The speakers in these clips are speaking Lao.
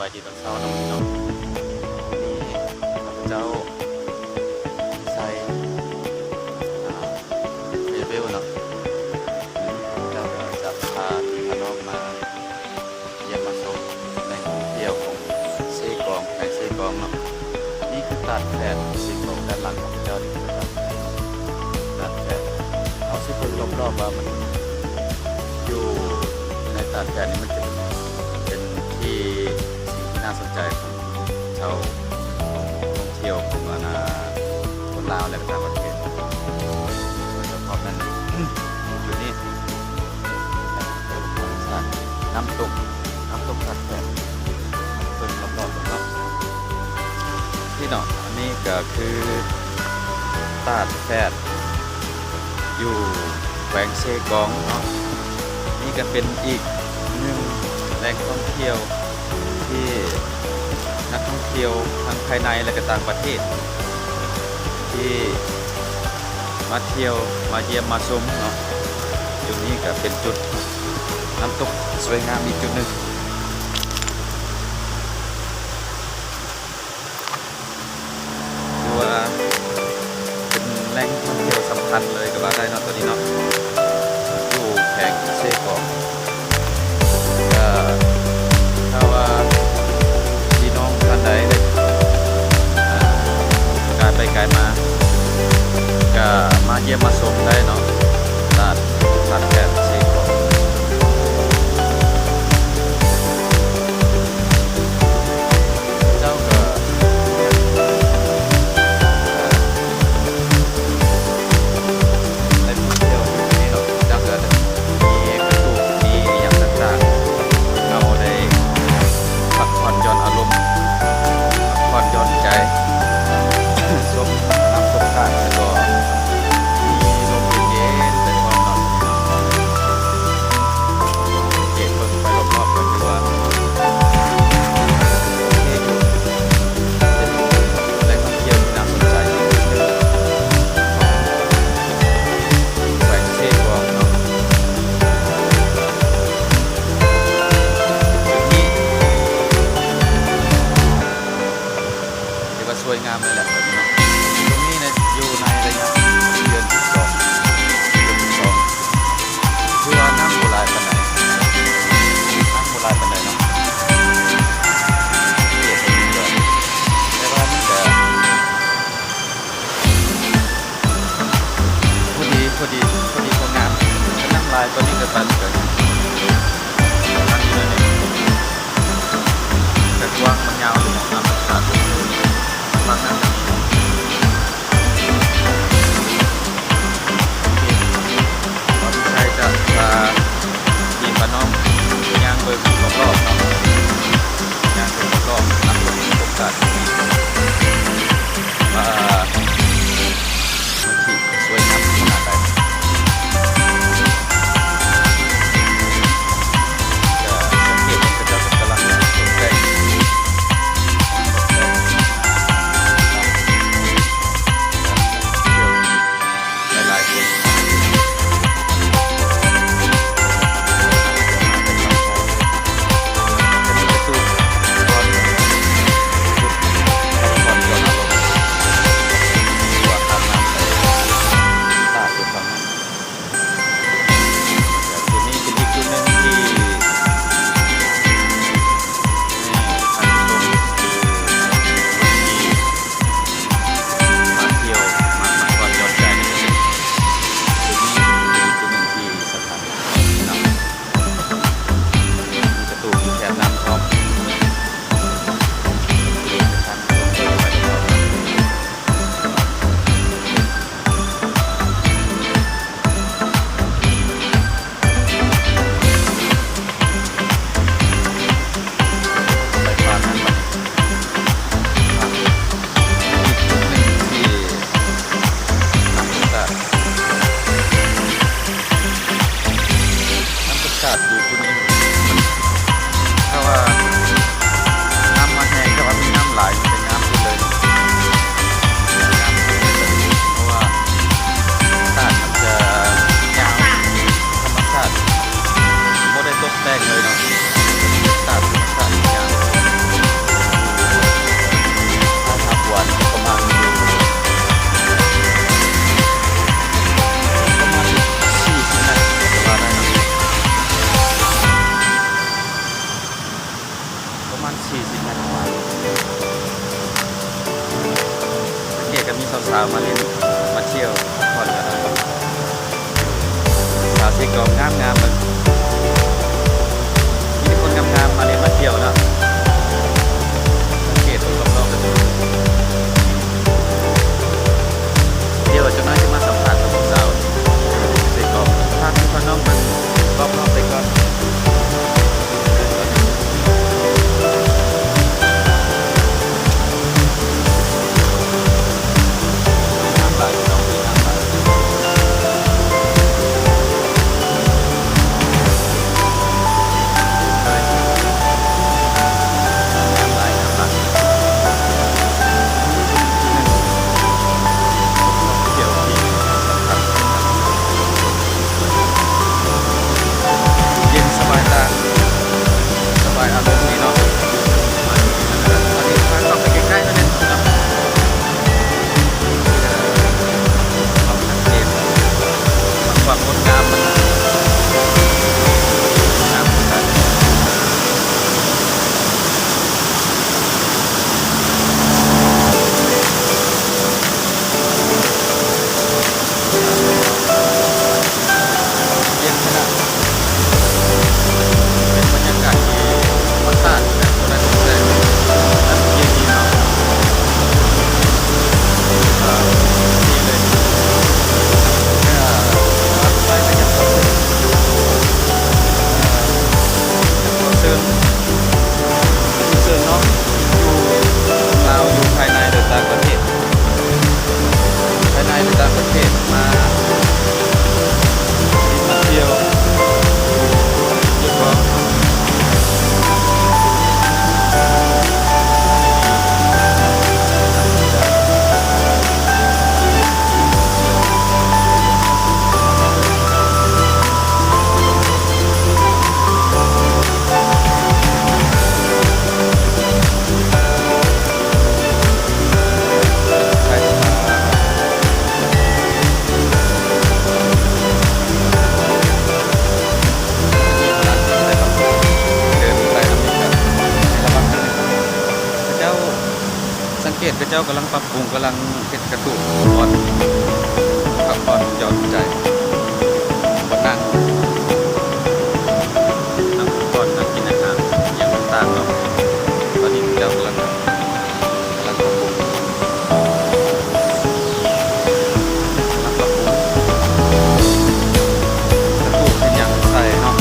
ບາຍດີຕອນເຊົ້າເນາະ ມື້ນີ້ເນາະ ນີ້ຂ້າພະເຈົ້າ ໄຊ ອາ ເວເວວເນາະ ມື້ນີ້ຂ້າພະເຈົ້າກໍຈະພາພີ່ພານ້ອງມາ ຢ້ຽມມາຊົມແຫຼ່ງທ່ອງທ່ຽວຂອງເຊກອງ ແຂວງເຊກອງເນາະ. ນີ້ຄືຕາດແຟດເຊກອງ ດ້ານຫຼັງຂອງເຈົ້ານີ້ຄືຕາດແຟດ ຕາດແຟດ. ເຮົາຊິເບິ່ງລອບໆວ່າມັນຢູ່ໃນຕາດແຟດນີ້ ມັນຈະເປັນທີ່ ສິ່ງທີ່ໜ້າສົນໃຈຂອງຊາວທ່ອງທ່ຽວຂອງ ອັນນ່າ ຄົນລາວ ແລະ ກໍຕ່າງປະເທດ ໂດຍສະເພາະແມ່ນຈຸດນີ້ ທຳມະຊາດ ນ້ຳຕົກ ນ້ຳຕົກຕາດແຟດ ເບິ່ງລອບໆເນາະ ພີ່ນ້ອງ. ອັນນີ້ກໍຄືຕາດແຟດ ຢູ່ແຂວງເຊກອງເນາະ. ນີ້ກໍເປັນອີກໜຶ່ງແຫຼ່ງທ່ອງທ່ຽວທີ່ນັກທ່ອງທ່ຽວທັງພາຍໃນ ແລະ ກໍຕ່າງປະເທດ ທີ່ມາທ່ຽວ ມາຢ້ຽມມາຊົມເນາະ. ຈຸດນີ້ກໍເປັນຈຸດນ້ຳຕົກສວຍງາມອີກຈຸດໜຶ່ງ. ຖືວ່າເປັນແຫຼ່ງທ່ອງທ່ຽວສຳຄັນເລີຍກໍວ່າໄດ້ເນາະ ໂຕນີ້ເນາະ ຢູ່ແຂວງເຊກອງ. ກໍຖ້າວ່າພີ່ນ້ອງທ່ານໃດໄດ້ ອ່າ ກາຍໄປກາຍມາ ກໍມາຢ້ຽມມາຊົມໄດ້ເນາະ ຕາດ ຕາດແຟດເຊກອງ. ເຈົ້າກໍ ເອີ ໄດ້ທ່ອງທ່ຽວຢູ່ທີ່ນີ້ເນາະ ເຈົ້າກໍມີປະຕູ ມີອີ່ຫຍັງຕ່າງໆ ເຮົາໄດ້ພັກຜ່ອນຢ່ອນອາລົມ ພັກຜ່ອນຢ່ອນໃຈ ຊົມນ້ຳຕົກຕາດ ແລ້ວກໍມີລົມເຢັນໆໄປພ້ອມເນາະ. ສັງເກດເບິ່ງໄປຮອບໆ ກໍຖືວ່າໂອເຄຢູ່ ເປັນແຫຼ່ງທ່ອງທ່ຽວທີ່ໜ້າສົນໃຈອີກຈຸດໜຶ່ງຂອງແຂວງເຊກອງເນາະ. ຈຸດນີ້ຖືວ່າສວຍງາມເລີຍແຫຼະ ເນາະ. ຕົງນີ້ນະ ຢູ່ໃນໄລຍະເດືອນສິບສອງ ເດືອນສິບສອງ ຖືວ່ານ້ຳບໍ່ຫຼາຍປານໃດ ນ້ຳບໍ່ຫຼາຍປານໃດເນາະ ເຂດເພິ່ນເດີ ແຕ່ວ່າມັນກະພໍດີ ພໍດີ ພໍດີພໍງາມ. ຄັນນ້ຳຫຼາຍກວ່ານີ້ກະປານນີ້ກະ ປະມານນີ້ແຫຼະ ກະກວ້າງ ມັນຍາວຢູ່ເນາະ ນ້ຳມັນຂາດ ປະມານນັ້ນແຫຼະ. ໂອເຄ ບ່າວວິໄຊຈະພາພີ່ພານ້ອງຍ່າງເບິ່ງຮອບໆເນາະ ຍ່າງເບິ່ງຮອບໆ ນຳຊົມໂຄງການທີ່ວ່າມັນຊິສວຍງາມຂະໜາດໃດ. ກະສັງເກດເຫັນເຂົາເຈົ້າກຳລັງຕົກແຕ່ງ ປະມານສີ່ສິບແມັດກວ່າ. ສັງເກດກໍມີສາວໆມາຫຼິ້ນມາທ່ຽວພັກຜ່ອນກັນ. ສາວເຊກອງງາມໆ ເບິ່ງ ມີແຕ່ຄົນງາມໆມາຫຼິ້ນມາທ່ຽວເນາະ. ສັງເກດເບິ່ງຮອບໆ ດຽວຈັກໜ້ອຍຊິມາສຳພາດກັບຜູ້ສາວເຊກອງ. ພາພີ່ພານ້ອງເບິ່ງຮອບໆໄປກ່ອນ. ເຢັນສະບາຍຕາ ສະບາຍອາລົມດີເນາະ. ອັນນີ້ພາເຂົ້າໄປໃກ້ໆ ໜ້ອຍໜຶ່ງເນາະ. ຄວາມຊັດເຈນ ຄວາມງົດງາມ ມັນງາມຄືກັນ. ເຢັນຂະໜາດ ເປັນບັນຍາກາດທີ່ທຳມະຊາດແບບບໍ່ໄດ້ຕົກແຕ່ງ ແບບເຢັນດີເນາະ. ອ່າ ດີເລີຍ. ແລ້ວໄປໄປຍັງເກາະເຊີນ ເກາະເຊີນ ເຊີນເນາະ ຢູ່ລາວ ຢູ່ພາຍໃນ ຫຼື ຕ່າງປະເທດ. ພາຍໃນ ຫຼື ຕ່າງປະເທດ ມາ ມາທ່ຽວຢູ່ເກາະ. ເຈົ້າ ສັງເກດເຂົາເຈົ້າກຳລັງປັບປຸງ ກຳລັງເຮັດກະຕູບບ່ອນພັກຜ່ອນຢ່ອນໃຈ ບ່ອນນັ່ງ ນັ່ງພັກຜ່ອນ ນັ່ງກິນອາຫານ ອີ່ຫຍັງຕ່າງໆເນາະ. ຕອນນີ້ເຂົາເຈົ້າກຳລັງ ກຳລັງປັບປຸງ ກຳລັງປັບປຸງ ກະຕູບເຮັດຫຍັງໃສ່ເນາະ.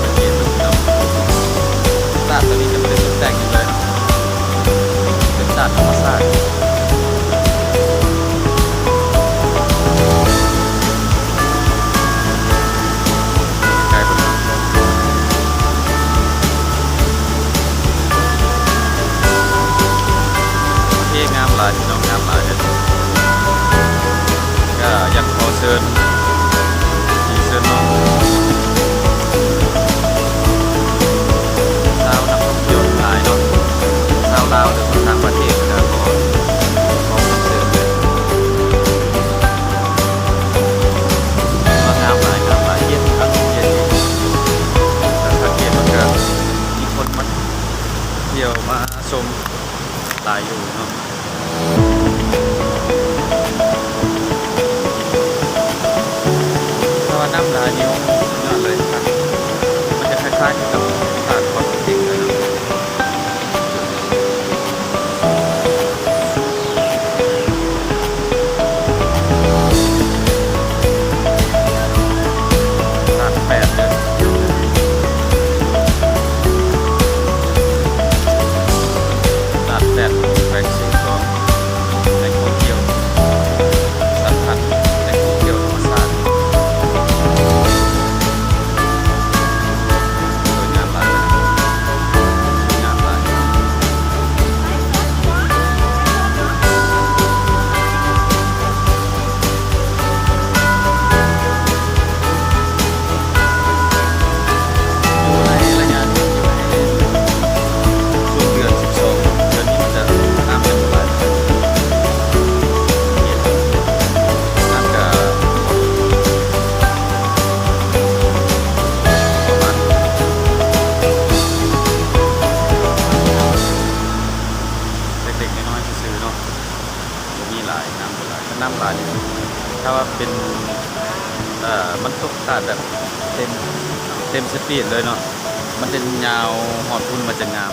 ສັງເກດເບິ່ງເນາະ ສາດຕົວນີ້ຈະບໍ່ໄດ້ຕົກແຕ່ງຫຍັງເລີຍ ເປັນສາດທຳມະຊາດ. ສາດແບບເຕັມ ເຕັມສະປີດເລີຍເນາະ ມັນຈະຍາວຮອດພຸ້ນ ມັນຈະງາມ.